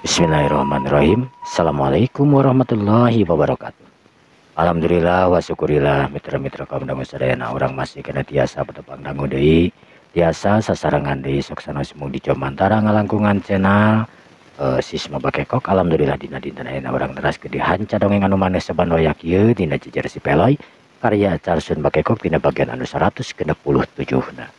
Bismillahirrahmanirrahim. Assalamualaikum warahmatullahi wabarakatuh. Alhamdulillah wa syukurillah mitra-mitra kaum dangu sadayana urang masih kena tiasa betepang dangu deui, tiasa sasarengan deui sok sanes mung di Jomantara ngalangkungan channel Sisma Bakekok. Alhamdulillah dina dinten ayeuna urang teras ke dihanca dongeng anu manes saban waya kieu dina Jejer Si Peloy karya Carsun Bakekok dina bagian anu 167 na.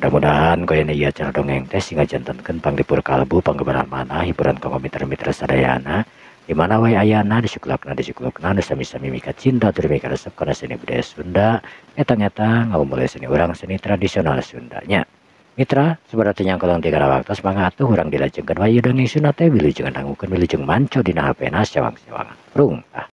Mudah-mudahan koyana ieu acara dongeng teh sing ngajantenkeun panglipur kalbu panggebaran manah hiburan kanggo mitra-mitra sadayana di mana wae ayana disuklakna disuklukna nu sami-sami mika cinta tur mika resep kana seni budaya Sunda etang-etang ngamumule seni urang seni tradisional Sundanya. Mitra sebenarnya nyangkolong tiga waktos mangga atuh urang dilajengkeun wae dongeng Sunda teh wilujeng dangukeun wilujeng manco dina HP-na sewang-sewangan. Rung ah.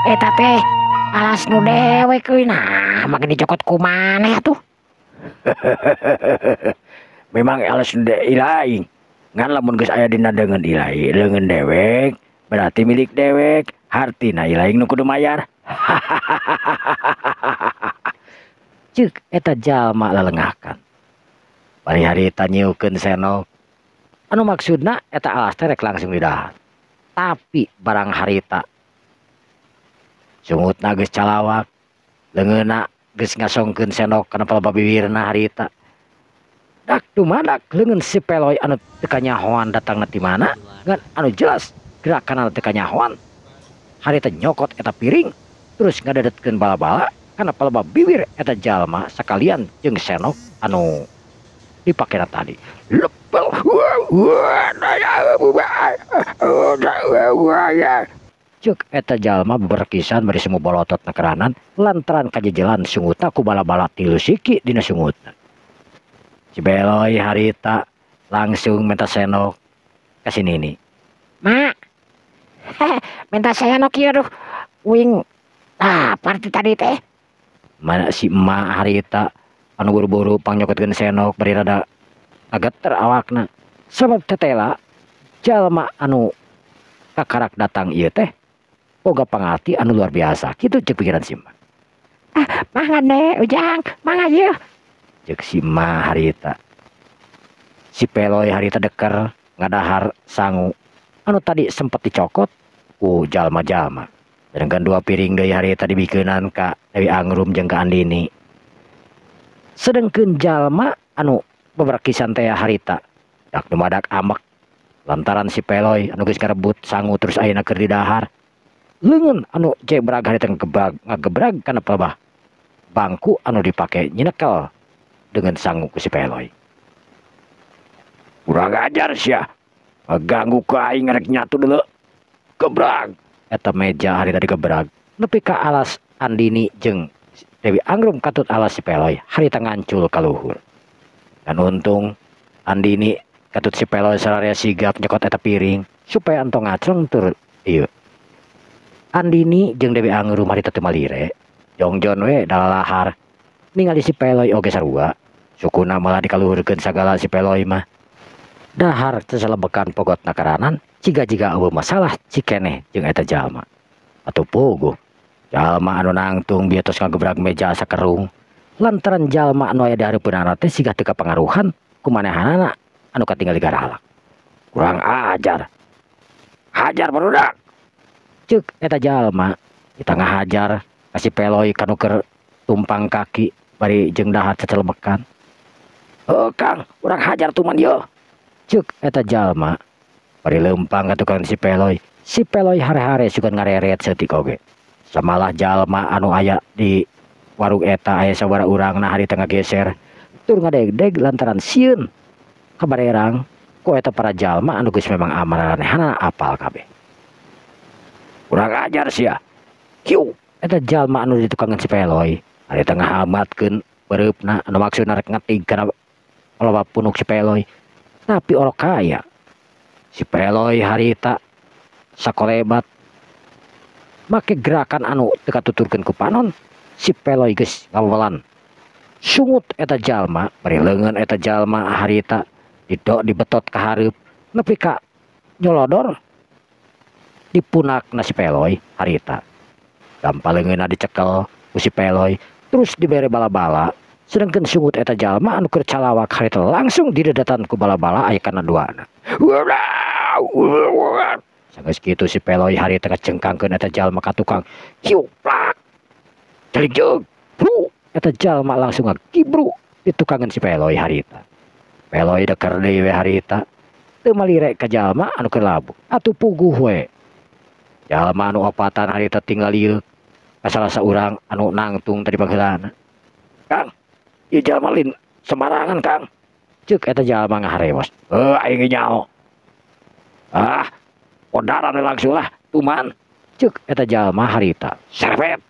Eta teh alas nu dewek euy, nah make dicokot ku maneh atuh. Memang alas nu ilaing. Ngan lamun geus aya dina deungeun ilai, leungeun dewek berarti milik dewek, hartina ilaing nu kudu mayar. Ceuk eta jalma lelengakan. Bari harita nyiukeun senok. Anu maksudna eta alas teh rek langsung didahar. Tapi barang harita sungutna geus calawak, leungeunna geus ngasongkeun sendok kana palebah bibirna harita. Dak dumadak leungeun si Peloy anu teu kanyahoan datangna ti mana, ngan anu jelas gerakanna teu kanyahoan. Harita nyokot eta piring terus ngadadetkeun bala-bala kana palebah bibir eta jalma sakalian jeung sendok anu dipakena tadi. Lepel. Cek eta jalma beberkisan bari semu bolotot nakeranan lantaran kajejelan sungutna ku bala-bala tilu siki dina sungutna. Si Beloy harita langsung minta senok ka si Nini. Mak, minta senok ieu duh uing lapar ti tadi teh. Mana si emak harita anu buru-buru pangnyokotkeun senok bari rada kageter awakna. Sabab tetela jalma anu kakarak datang ieu teh boga pangarti anu luar biasa kitu ceuk pikiran si emak. Ah, mangga ne Ujang, mangga ieu. Ceuk si emak harita. Si Peloy harita deker ngadahar sangu anu tadi sempet dicokot ku jalma-jalma. Sedangkan dua piring deui harita dibikeunan ka Dewi Angrum jeung ka Andini. Sedengkeun jalma anu beberkisan teh harita dak dumadak amek lantaran si Peloy anu geus ngarebut sangu terus ayeuna keur didahar. Leungeun anu jebrag harita ngagebrag kana palebah bangku anu dipake nyinekel dengan sangu ku si Peloy. Kurang ajar sia, ngaganggu ka aing rek nyatu deuleu. Gebrag eta meja harita digebrag nepi ka alas Andini jeung Dewi Angrum katut alas si Peloy harita ngancul ka luhur. Dan untung Andini katut si Peloy sararea sigap nyekot eta piring supaya entong ngacleng tur ieu. Andini jeung Dewi Angrum harita teu malire, jongjon we dalalahar ningali si Peloy oge sarua, sukuna malah dikaluhurkeun sagala si Peloy mah. Dahar seselebekan pogotna karanan ciga-jiga eueuh masalah cikeneh jeung eta jalma. Atuh puguh jalma anu nangtung bieu tos ngagebrag meja sakerung lantaran jalma anu aya di hareupeunana teh siga teu kapangaruhan ku manehanana anu katinggali garalak. Kurang ajar. Hajar barudak. Ceuk eta jalma kita ngahajar ka si Peloy kanu keur tumpang kaki bari jeung dahar cecelebekan. Heuh Kang, urang hajar tuman ieu. Ceuk eta jalma bari leumpang ka tukang si Peloy. Si Peloy hare-hare sugan ngareret seutik oge. Samalah jalma anu aya di warung eta aya sabaraha urangna harita ngageser tur ngadegdeg lantaran sieun kabarerang ku eta para jalma anu geus memang amaranehanana apal kabeh. Kurang ajar sia. Kieu eta jalma anu ditukangan si Peloy harita ngahamatkeun bereupna anu maksudna rek ngetig kana loba punuk si Peloy. Tapi orok kaya si Peloy harita sakolebat Make gerakan anu teu katuturkeun ku panon, si Peloy geus ngawewelan sungut eta jalma bari leungeun eta jalma harita didok dibetot ka hareup nepi ka nyolodor dipunakna si Peloy harita. Gampal leungeunna dicekel ku si Peloy terus dibere bala-bala, sedangkan sungut eta jalma anu keur calawak harita langsung didedatan ku bala-bala aya kana duana. Sanggeus kitu si Peloy harita ngacengkangkeun eta jalma ka tukang. Hiu plak. Jeligjeg. Bru. Eta jalma langsung ngagibru ditukangan si Peloy harita. Peloy deker deui we harita. Teu malire ka jalma anu keur labuh. Atuh puguh we. Jalma anu opatan harita tinggal lieuk ka salah saurang anu nangtung tadi pangheulana. Kang, ieu jalma lain sembarangan, Kang. Ceuk eta jalma ngaharewos. Heuh, aing ge nyaho. Ah, podaran we langsung lah, tuman. Ceuk eta jalma harita. Serepet.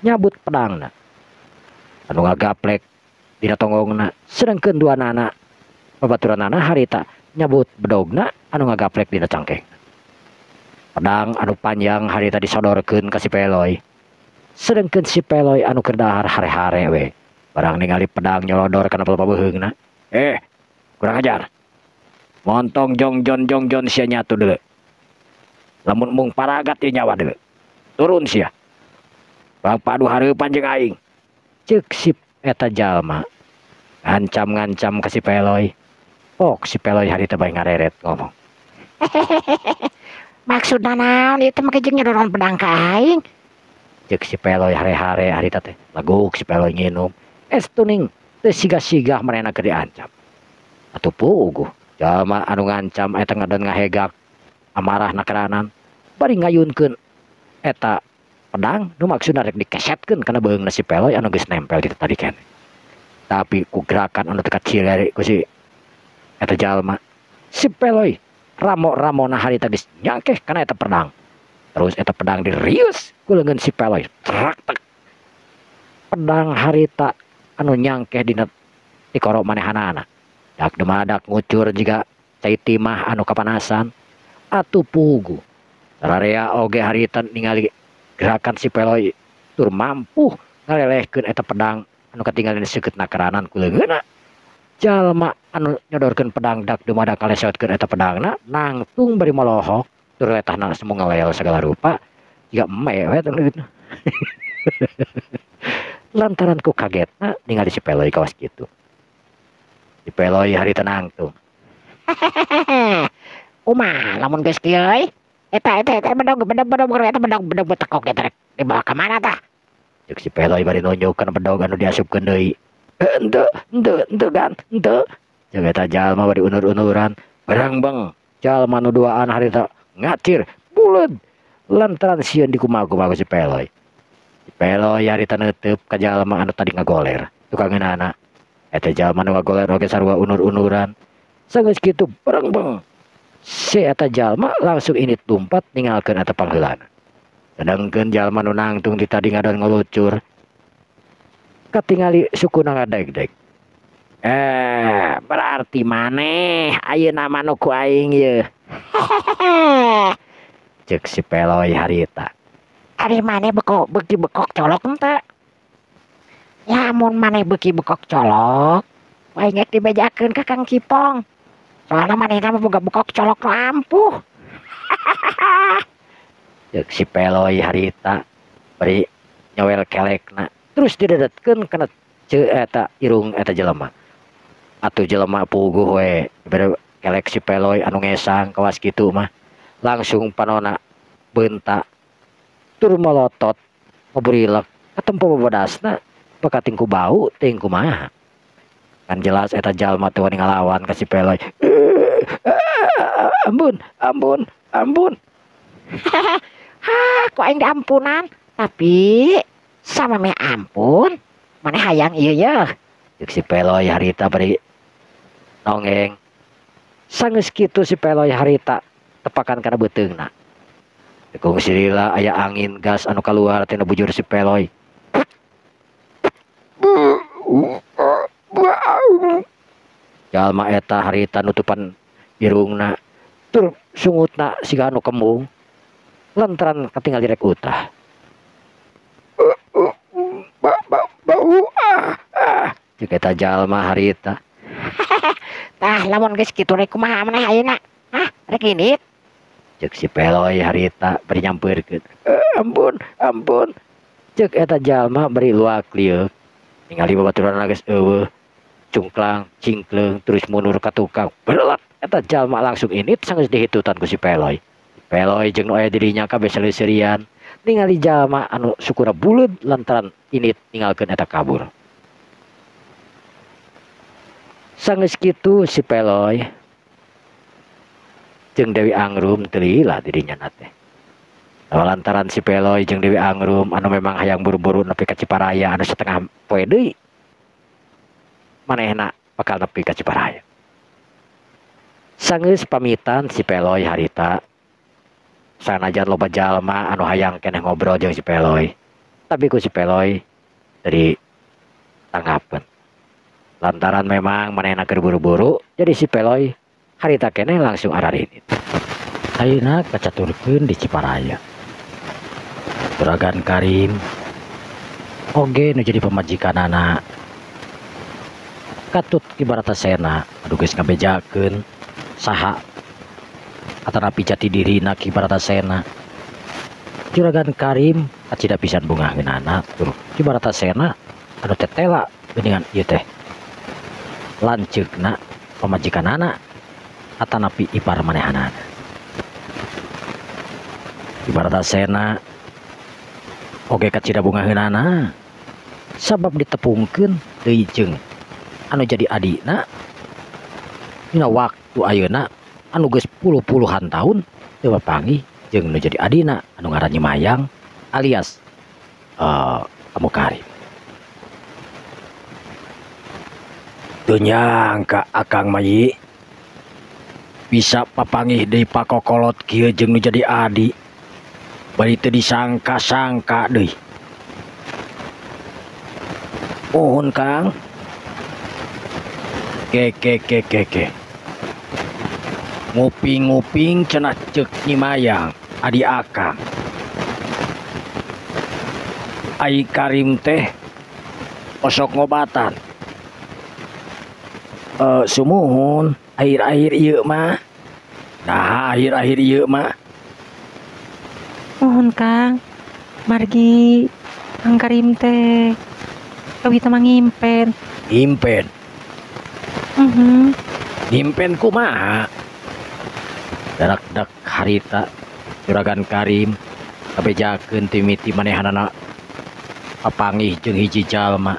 Nyabut pedangna. Anu ngagaplek dina tonggongna, sedangkeun duanana babaturanana harita nyabut bedogna anu ngagaplek dina cangkeng. Pedang anu panjang harita disodorkeun ka si Peloy. Sedangkeun si Peloy anu keur dahar hare-hare we. Barang ningali pedang nyolodor kana pabeheungna. Kurang ajar. Montong jong jon jong jon sia nyatu deuleu. Lamun mung paragat ieu nyawa deuleu. Turun sia. Bang padu hareupan jeung aing. Ceuk si eta jalma. Ngancam-ngancam ka si Peloy. Pok si Peloy harita bae ngareret ngomong. Maksudna naon ieu teh make jeung nyodoran pedang ka aing? Ceuk si Peloy hare-hare harita teh. Laguk si Peloy nginum. Es tuning teu sigah-sigah manehna keur diancam. Atuh puguh jalma anu ngancam eta ngadon ngahegak amarahna keranan bari ngayunkeun eta pedang nu maksudna rek dikesetkeun kana beheungna si Peloy anu geus nempel di tadi keneh. Tapi ku gerakan anu teu kacilere ku si eta jalma, si Peloy ramo-ramona harita geus nyangkeh kana eta pedang. Terus eta pedang dirius ku leungeun si Peloy. Trak tek. Pedang harita anu nyangkeh dina tikoro manehanana. Dak dumadak ngucur jiga cai timah anu kapanasan. Atuh puguh. Sararea oge harita ningali gerakan si Peloy tur mampu ngalelehkeun eta pedang anu katinggalan seukeutna keranan ku leungeunna. Jalma anu nyodorkeun pedang dak dumadak kaleseotkeun eta pedangna nangtung bari molohok tur letahna semu ngalel segala rupa jiga eme we teh leungeunna. Lantaran ku kagetna ningali si Peloy kawas kitu. Si Peloy harita nangtung. Kumaha lamun geus kieu euy? Eta eta eta bedog bedog bedog eta bedog bedog betekok eta rek dibawa ka mana tah? Ceuk si Peloy bari nunjuk kana bedog anu diasupkeun deui. Henteu, henteu, henteu gan, henteu. Ceuk eta jalma bari unur-unuran. Barang beng, jalma nu duaan harita ngacir, buleud. Lantaran sieun dikumaha-kumaha ku si Peloy. Si Peloy harita neuteub ka jalma anu tadi ngagoler. Tukangeunana. Eta jalma nu ngagoler oge sarua unur-unuran. Sanggeus kitu barang beng. Si eta jalma langsung init lumpat ninggalkeun eta pangheulana. Sedangkeun jalma nu nangtung ti tadi ngadon ngolucur. Katingali sukuna ngadegdeg. Berarti maneh ayeuna mah nu ku aing ieu. Ceuk si Peloy harita. Ari maneh beko beuki bekok colok henteu? Lamun maneh beuki bekok colok, aing rek dibejakeun ka Kang Cipong. Soalna manehna mah boga bekok colok nu ampuh. Ceuk si Peloy harita bari nyowel kelekna terus didedetkeun kana ceu eta irung eta jelema. Atuh jelema puguh we bere kelek si Peloy anu ngesang kawas kitu mah langsung panona beunta tur molotot ngoburilek katempo babadasna bakating ku bau teuing kumaha. Kan jelas eta jalma teu wani ngalawan ka si Peloy. Ampun, ampun, ampun. Hah, ku aing diampunan, tapi sama meh ampun, maneh hayang ieu yeuh. Ceuk si Peloy harita bari nongeng. Sanggeus kitu si Peloy harita tepakan kana beuteungna. Tekung silila aya angin gas anu kaluar tina bujur si Peloy. Jalma eta harita nutupan irungna tur sungutna siga anu kembung. Lantaran katinggal direk utah. Bau ah ah. Cek eta jalma harita. Tah lamun geus kitu rek kumaha maneh ayeuna? Hah, rek indit? Cek si Peloy harita bari nyampeurkeun. Ampun, ampun. Cek eta jalma bari luak lieuk. Ningali babaturanna geus eueuh. Cungklang, cingkleung terus mundur ka tukang. Berelat eta jalma langsung indit sanggeus dihitutan ku si Peloy. Peloy jeung nu aya di dinya kabeh saleuserian. Ningali jalma anu sukuna buleud lantaran indit ninggalkeun eta kabur. Sanggeus kitu si Peloy jeung Dewi Angrum teu lila dirinya teh. Lantaran si Peloy jeung Dewi Angrum anu memang hayang buru-buru nepi ka Ciparaya anu setengah poe deui. Manehna bakal nepi ka Ciparaya. Sanggeus pamitan si Peloy harita. Sanajan loba jalma anu hayang keneh ngobrol jeung si Peloy. Tapi ku si Peloy dari tanggapan. Lantaran memang manehna keur buru-buru, jadi si Peloy harita keneh langsung ararinit. Ayeuna kacaturkeun di Ciparaya. Juragan Karim oge nu jadi pamajikanana katut Ki Baratasena anu geus ngabejakeun saha atanapi jati dirina Ki Baratasena. Juragan Karim kacida pisan bungaheunana tur Ki Baratasena anu tetela geuningan ieu teh lanceukna pamajikanana atanapi ipar manehanana. Ki Baratasena oge kacida bungaheunana sabab ditepungkeun deui jeung anu jadi adina dina waktu ayeuna anu geus puluh-puluhan tahun teu papanggih jeung nu jadi adina anu ngaran Nyi Mayang alias Amu Karim. Teu nyangka Akang Mayi bisa papanggih deui pakokolot kieu jeung nu jadi adi. Bari teu disangka-sangka deui. Mohon Kang. Ke ke ke ke ke. Nguping-nguping cenah ceuk Nyi Mayang adi Akang. Ai Karim teh osok ngobatan. Sumuhun akhir-akhir ieu mah. Nah, akhir-akhir ieu mah. Mohon Kang, margi Kang Karim teh kawita mah ngimpen. Ngimpen? Ngimpen kumaha? Darak-dak harita Juragan Karim kabejakeun timiti manehanana papanggih jeung hiji jalma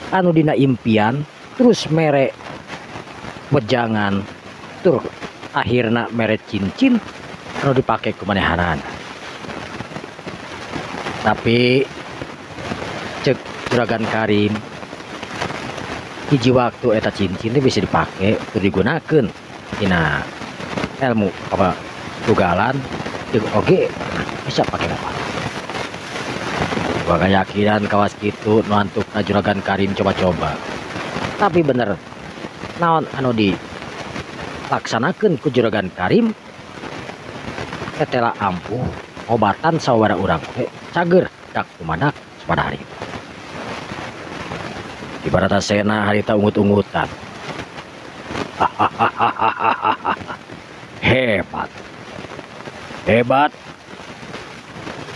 anu dina impian terus mere wejangan tur akhirna mere cincin anu dipake ku manehanana. Tapi cek Juragan Karim hiji waktu eta cincin teh bisa dipake tur digunakeun dina ilmu apa tugalan jeung oge bisa pake apa. Gua keyakinan kawas kitu nu antukna Juragan Karim coba-coba. Tapi bener naon anu dilaksanakeun ku Juragan Karim tetela ampuh obatan sawara urang oge cager dak tumadak sapada hari. Di Baratasena harita ungut-ungutan. Hebat. Hebat.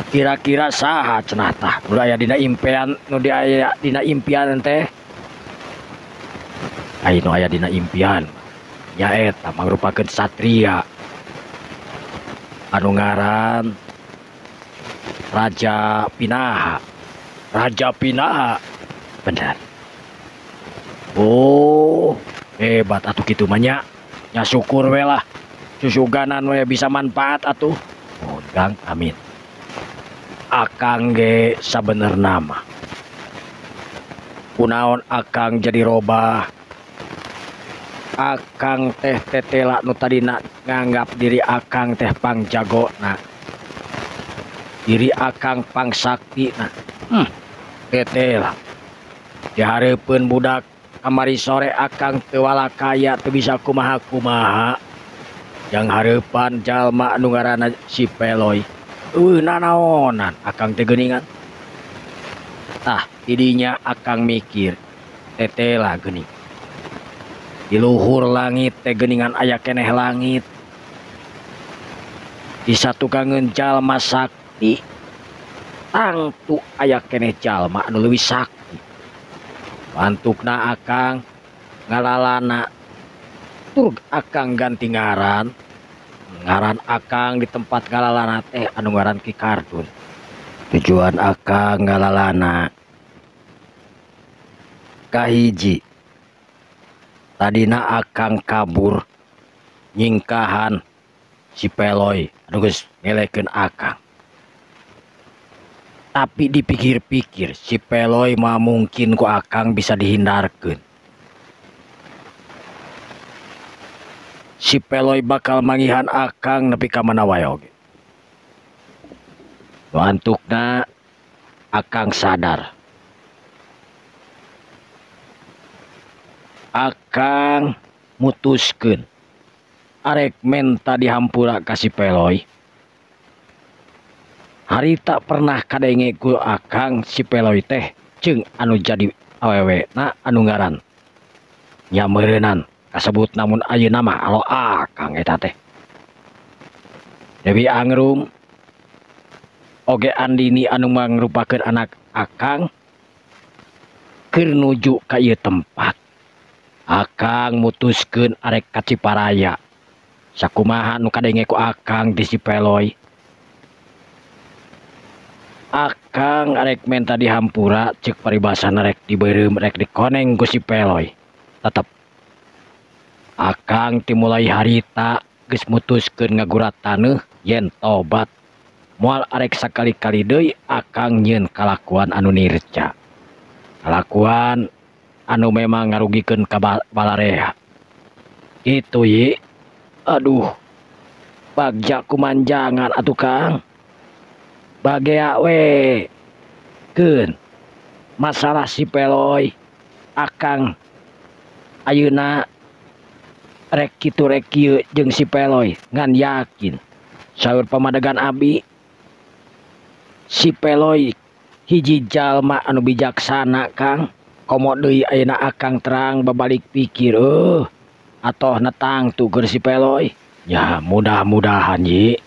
Kira-kira saha cenah tah nu aya dina impian nu aya dina impian teh. Ai nu aya dina impian nyaeta mangrupakeun satria anu ngaran Raja Pinaha. Raja Pinaha. Bener. Oh, hebat atuh kitu mah nya. Nya syukur we lah. Susuganan we bisa manfaat atuh. Mohon Kang, amin. Akang ge sabenerna mah. Kunaon akang jadi robah? Akang teh tetela nu tadina nganggap diri akang teh pangjagona. Diri akang pangsaktina. Tetela. Dihareupeun budak kamari sore akang teu walakaya teu bisa kumaha-kumaha. Jang hareupan jalma anu ngaranna si Peloy. Eueuh nanaonan akang teh geuningan. Tah tidinya akang mikir tetela geuning. Di luhur langit teh geuningan aya keneh langit. Di satukangeun jalma sakti tangtu aya keneh jalma anu leuwih sakti. Bantukna akang ngalalana tur akang ganti ngaran. Ngaran akang di tempat ngalalana teh anu ngaran Ki Kardun. Tujuan akang ngalalana kahiji, tadina akang kabur nyingkahan si Peloy anu geus ngelekeun akang. Tapi dipikir-pikir si Peloy mah mungkin ku akang bisa dihindarkeun. Si Peloy bakal mangihan akang nepi ka mana wae oge. Bantukna akang sadar. Akang mutuskeun arek menta dihampura ka si Peloy. Harita pernah kadenge ku akang si Peloy teh jeung anu jadi awewe na anu ngaran nya meureunan kasebut, namun ayeuna mah alo akang eta teh. Dewi Angrum oge Andini anu mangrupakeun anak akang keur nuju ka ieu tempat. Akang mutuskeun arek ka Ciparaya. Sakumaha nu kadenge ku akang di si Peloy. Akang arek menta dihampura ceuk paribasana rek dibeureum rek dikoneng ku si Peloy. Tetep akang timulai harita geus mutuskeun ngagurat taneuh yen tobat. Moal arek sakali-kali deui akang nyieun kalakuan anu nirca. Kalakuan anu memang ngarugikeun ka balarea. Kitu ye. Aduh. Bagja kumanjangan atuh Kang. Bagea we. Keun. Masalah si Peloy akang ayeuna rek kitu rek kieu jeung si Peloy ngan yakin saur pamadegan abi si Peloy hiji jalma anu bijaksana Kang. Komo deui ayeuna akang terang babalik pikir atoh netang tuh keur si Peloy. Ya mudah-mudahan ye.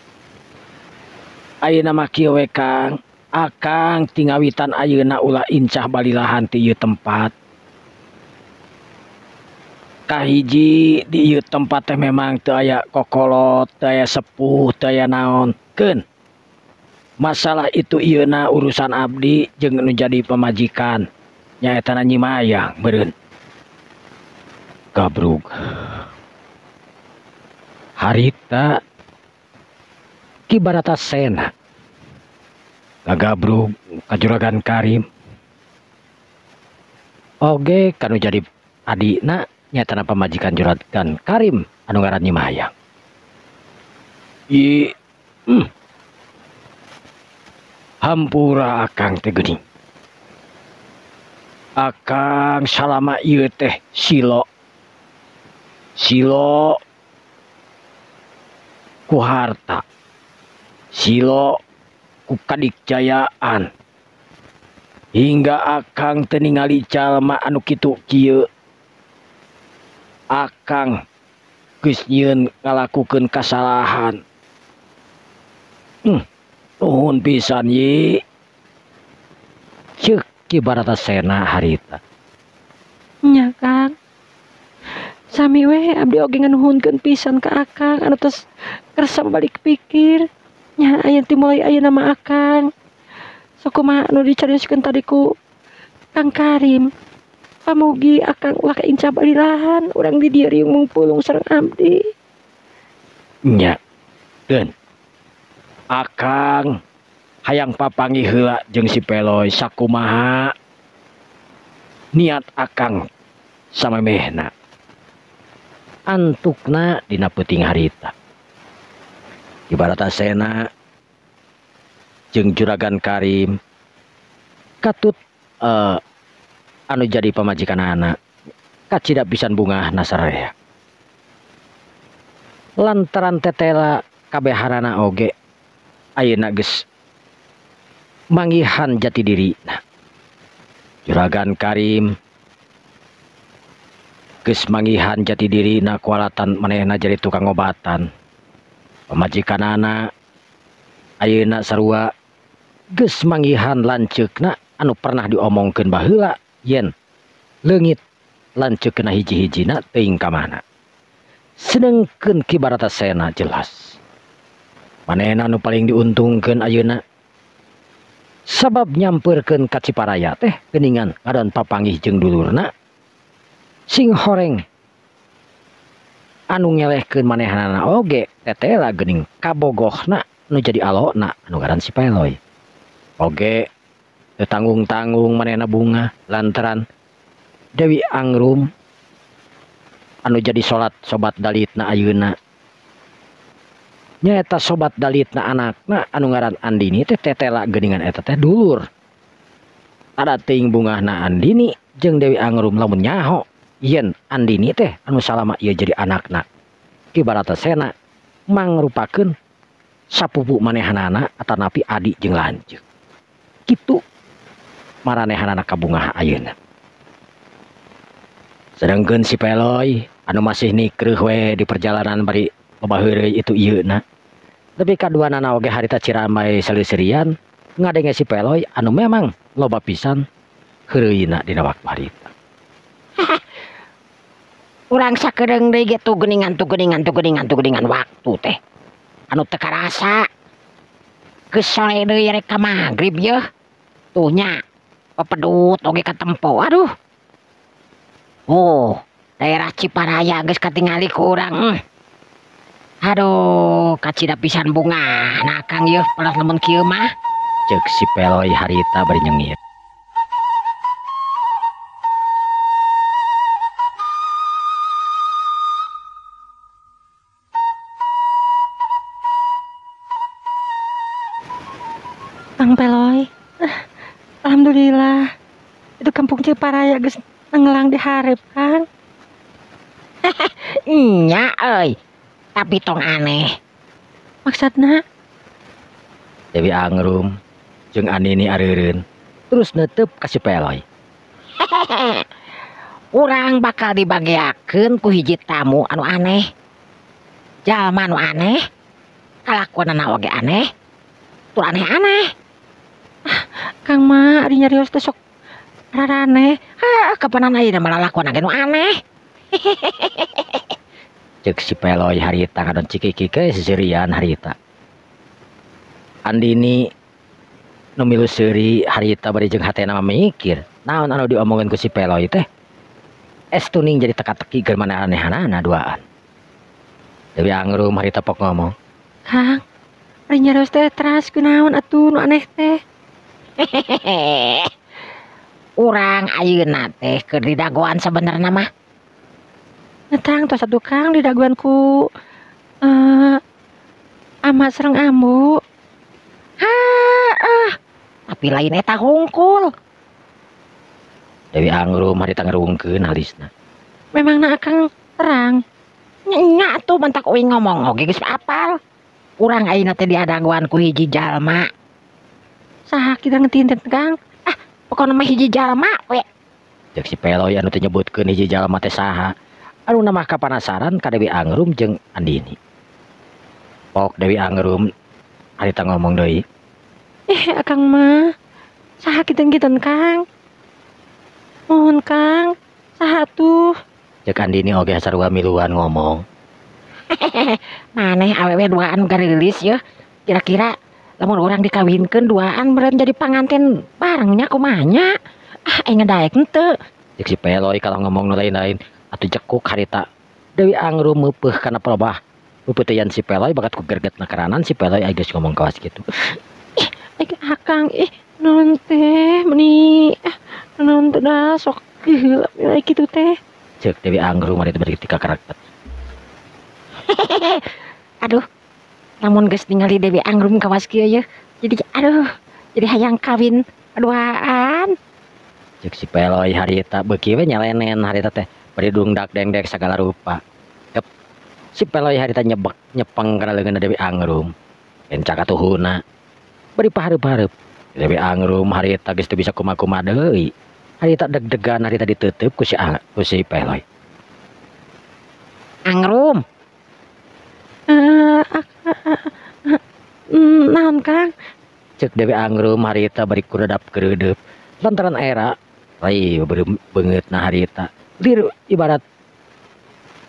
Ayeuna mah kieu we Kang, akang tingawitan ayeuna ulah incah balilahan ti ieu tempat. Kahiji di ieu tempat teh memang teu aya kokolot, teu aya sepuh, teu aya naon. Keun masalah itu ieuna urusan abdi jeung nu jadi pamajikan nyaeta Nyi Mayang meureun. Gabrug. Harita Ki Baratasena gagabrug ka Juragan Karim oge kanu jadi adina nyatana pamajikan Juragan Karim anu ngaran Nyi Mayang. Hampura akang teh geuning. Akang salama ieu teh silo. Silo ku harta. Silo ku kadikjayaan. Hingga akang teu ningali jalma anu kitu kieu. Akang geus nyieun ngalakukeun kasalahan. Nuhun pisan ye. Ceuk Ki Baratasena harita. Nya Kang. Sami we abdi oge nganuhunkeun pisan ka akang anu tos kersa balik pikir. Nya aya ti mulai ayeuna mah akang. Sok kumaha anu dicarioskeun tadi ku Kang Karim. Pamugi akang ulah kaincah balilahan urang di dieu riung mungpulung sareng abdi. Nya. Keun. Akang hayang papanggih heula jeung si Peloy sakumaha niat akang samemehna. Antukna dina peuting harita. Ki Baratasena jeung Juragan Karim katut anu jadi pamajikan anak kacida pisan bungah nasarea. Lantaran tetela kabehanana oge ayeuna geus manggihan jati diri. Nah, Juragan Karim geus manggihan jati diri na kualatan manehna jadi tukang obatan. Pamajikanana ayeuna sarua geus manggihan lanceukna anu pernah diomongkeun baheula yen leungit lanceukna hiji-hijina teuing ka mana. Sedengkeun Ki Baratasena jelas manehna anu paling diuntungkeun ayeuna sabab nyampeurkeun ka Ciparaya teh geuningan ngadon papanggih jeung dulurna sing horeng anu ngelehkeun manehanana oge tetela geuning kabogohna nu jadi alona anu ngaran si Peloy. Oge teu tanggung-tanggung manehna bunga lantaran Dewi Angrum anu jadi salat sobat dalitna ayeuna nyaeta sobat dalitna anakna anu ngaran Andini teh tetela geuningan eta teh dulur. Ada teuing bungahna Andini jeung Dewi Angrum lamun nyaho yen Andini teh anu salama ieu jadi anakna Ki Baratasena mangrupakeun sapupu manehanana atanapi adi jeung lanceuk. Kitu maranehanana kabungah ayeuna. Sedengkeun si Peloy anu masih nikreuh we di perjalanan bari loba heureuy itu ieuna. Tapi kaduanana oge harita ciramai saleuserian ngadenge si Peloy anu memang loba pisan heureuyna dina waktu harita. Urang sakedeung deui ge tuh geuningan tuh geuningan tuh geuningan tuh geuningan waktu teh. Anu teu karasa. Geus sore deui rek ka magrib yeuh. Tuh nya pepedut oge katempo. Aduh. Oh, daerah Ciparaya geus katingali ku urang. Aduh, kacida pisan bunga. Nah Kang yeuh pelas lamun kieu mah. Ceuk si Peloy harita bari nyengir. Kang Peloy, alhamdulillah itu kampung Ciparaya geus nenggelang di hareup Kang. Nya euy, tapi tong aneh. Maksudna? Dewi Angrum jeung Andini areureun terus neuteub ka si Peloy. Urang bakal dibageakeun ku hiji tamu anu aneh. Jalma anu aneh, kalakuanana oge aneh. Tur aneh-aneh. Kang mah ari nyarios teh sok raraneh. Hah, kapanan ayeuna malah lakuan ge nu aneh. Ceuk si Peloy harita ngadon cikiki ke seserian harita. Andini nu milu seuri harita bari jeung hatena mah mikir, naon anu diomongkeun ku si Peloy teh? Estuning jadi teka-teki keur manehanana duaan. Dewi Angrum harita pok ngomong. Kang, ari nyarios teh teras kunaon atuh nu aneh teh? Urang ayeuna teh keur didagoan sebenarna mah. Netang tos atuh Kang didagoan ku ama sareng ambu. Heeh. Tapi lain eta hungkul. Dewi Angrum harita ngerungkeun alisna. Memangna Akang terang? Nya atuh mentak uing ngomong oge geus apal. Urang ayeuna teh diadagoan ku hiji jalma. Saha kita ngetinten Kang? Ah, pokona mah hiji jalma we. Ceuk si Peloy anu teu nyebutkeun hiji jalma teh saha. Anu namah kapanasaran ka Dewi Angrum jeung Andini. Pok Dewi Angrum harita ngomong deui. Akang mah saha kiten-kiten Kang? Mohon Kang, saha tuh? Ceuk Andini oge sarua miluan ngomong. Maneh awewe duaan gareulis yeuh. Kira-kira lamun urang dikawinkeun duaan meureun jadi panganten barengnya kumaha nya? Ah, aing ngedaek henteu. Ceuk si Peloy kalau ngomong nu lain-lain atuh cekuk harita. Dewi Angrum meupeuh kana pelobah. Peupeuteuyan si Peloy bakat ku gergetna keranan si Peloy aya geus ngomong kawas kitu. Ih, Akang ih naon teh meuni naon teh da sok geuleuh kitu teh. Ceuk Dewi Angrum harita bari tika karakter. Aduh, lamun geus ningali Dewi Angrum kawas kieu yeuh, jadi aduh, jadi hayang kawin duaan. Ceuk si Peloy harita beuki we nyalenen harita teh bari dungdak dengdek sagala rupa. Yep. Si Peloy harita nyebek nyepeng kana leungeunna Dewi Angrum. Encak atuhuna. Bari pahareup-hareup. Dewi Angrum harita geus teu bisa kumaha-kumaha deui. Harita deg-degan harita ditutup ku si Peloy. Angrum. Naon Kang? Cek Dewi Angrum harita bari kuredap keredep. Lantaran era rai beungeutna harita. Lir ibarat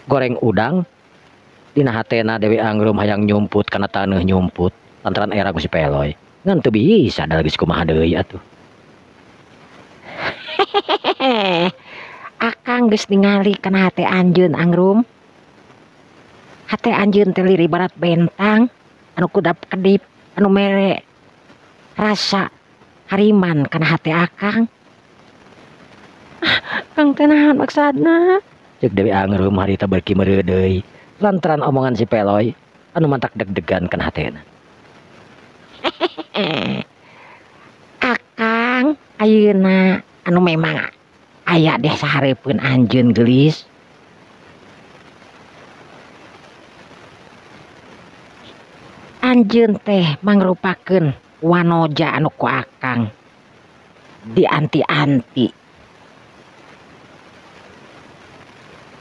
goreng udang. Dina hatena Dewi Angrum hayang nyumput kana taneuh nyumput lantaran era ku si Peloy. Ngan teu bisa da geus kumaha deui atuh. Akang geus ningali kana hate anjeun Angrum. Hate anjeun teh lir ibarat bentang anu kudap kedip anu mere rasa hariman kana hate akang. Kang teh naon maksudna? Cek Dewi Angrum harita beuki meureuh deui lantaran omongan si Peloy anu mantak deg-degan kana hatena. Akang ayeuna anu memang aya deh sahareupeun anjeun geulis. Anjeun teh mangrupakeun wanoja anu ku akang dianti-anti.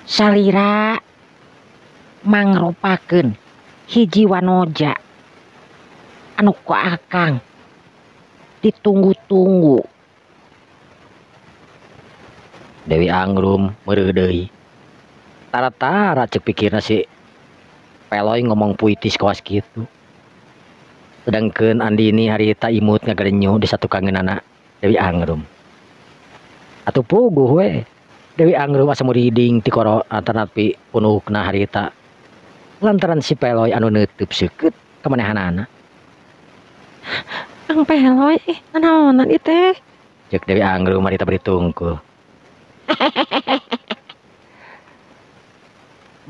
Salira mangrupakeun hiji wanoja anu ku akang ditunggu-tunggu. Dewi Angrum meureuh deui. Tara-tara cek pikirna si Peloy ngomong puitis kawas kitu. Sedangkeun Andini harita imut ngagarenyu di satukangeunana Dewi Angrum. Atuh puguh we. Dewi Angrum asa muriding ti koro atanapi punukna harita. Lantaran si Peloy anu neutup seukeut ka manehanana. Kang Peloy, nanaonan ieu teh? Cek Dewi Angrum harita bari tungkul.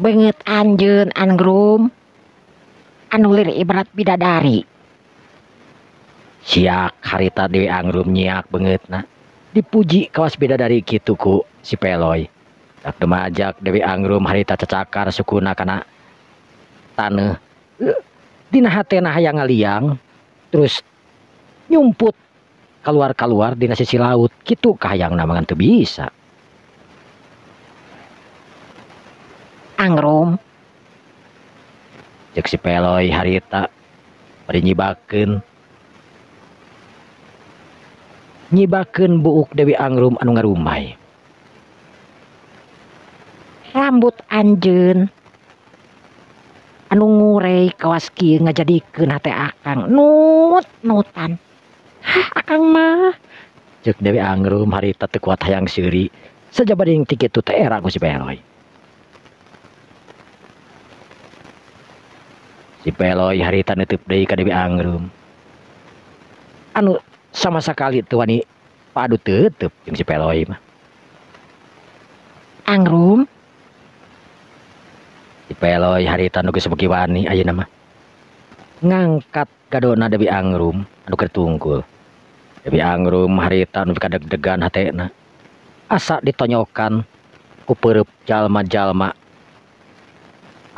Beungeut anjeun Angrum anu lir ibarat bidadari. Siak harita Dewi Angrum nyiak beungeutna. Dipuji kawas bidadari kitu ku si Peloy. Tak demajak Dewi Angrum harita cacakar sukuna kana taneuh. Dina hatena hayang ngaliang terus nyumput keluar-keluar dina sisi laut kitu kahayangna mah teu bisa. Angrum cek si Peloy harita bari nyibakeun buuk Dewi Angrum anu ngarumai. Rambut anjeun anu ngurei kawas kieu ngajadikeun hate akang nut-nutan. Hah, akang mah. Cek Dewi Angrum harita teu kuat hayang seuri sajabading ti kitu teh era ku si Peloy. Si Peloy harita neutup deui ka Dewi Angrum. Anu sama sakali teu wani padu teutup jeung si Peloy mah. Angrum. Si Peloy harita nu geus beuki wani ayeuna mah. Ngangkat gadona Dewi Angrum anu keur tungkul. Dewi Angrum harita nu kadeg-degan hatena. Asa ditonyokan ku peureub jalma-jalma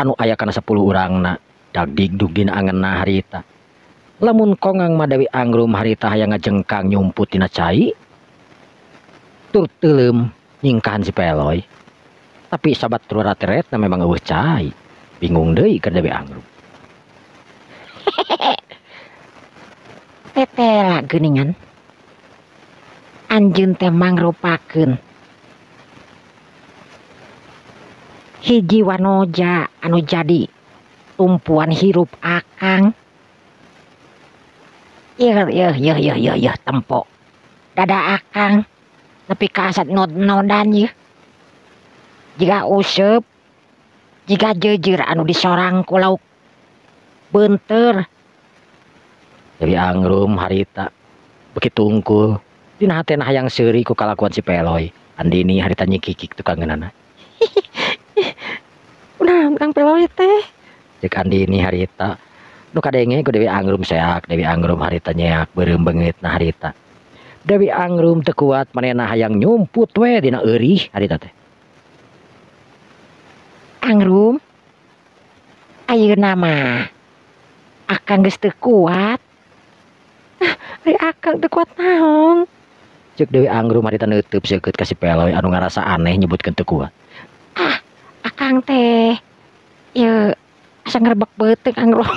anu aya kana 10 urangna. Dagdigdug dina angenna harita. Lamun kongang mah Dewi Angrum harita hayang ngajengkang nyumput dina cai tur teuleum nyingkahan si Peloy. Tapi sabat turatretna memang eueuh cai. Bingung deui keur Dewi Angrum. Tetela geuningan. Anjeun teh mangrupakeun hiji wanoja anu jadi tumpuan hirup akang. Yeuh yeuh yeuh yeuh yeuh yeuh tempo. Dada akang nepi ka asat nod-nodan yeuh. Jiga useup, jiga jeujeur anu disorang ku lauk beunteur. Dewi Angrum harita beuki tungkul dina hatena hayang seuri ku kalakuan si Peloy. Andini harita nyikikik tukangeunana. Kunaon Kang Peloy teh? Cek Andini harita nu kadenge ku Dewi Angrum seak. Dewi Angrum harita nyeak beureum beungeutna harita. Dewi Angrum teu kuat manehna hayang nyumput we dina eurih harita teh. Angrum. Ayeuna mah akang geus teu kuat. Ari akang teu kuat naon? Cek Dewi Angrum harita neuteub seukeut ka si Peloy anu ngarasa aneh nyebutkeun teu kuat. Ah, akang teh ye asa ngrebek beuteung, Angrum.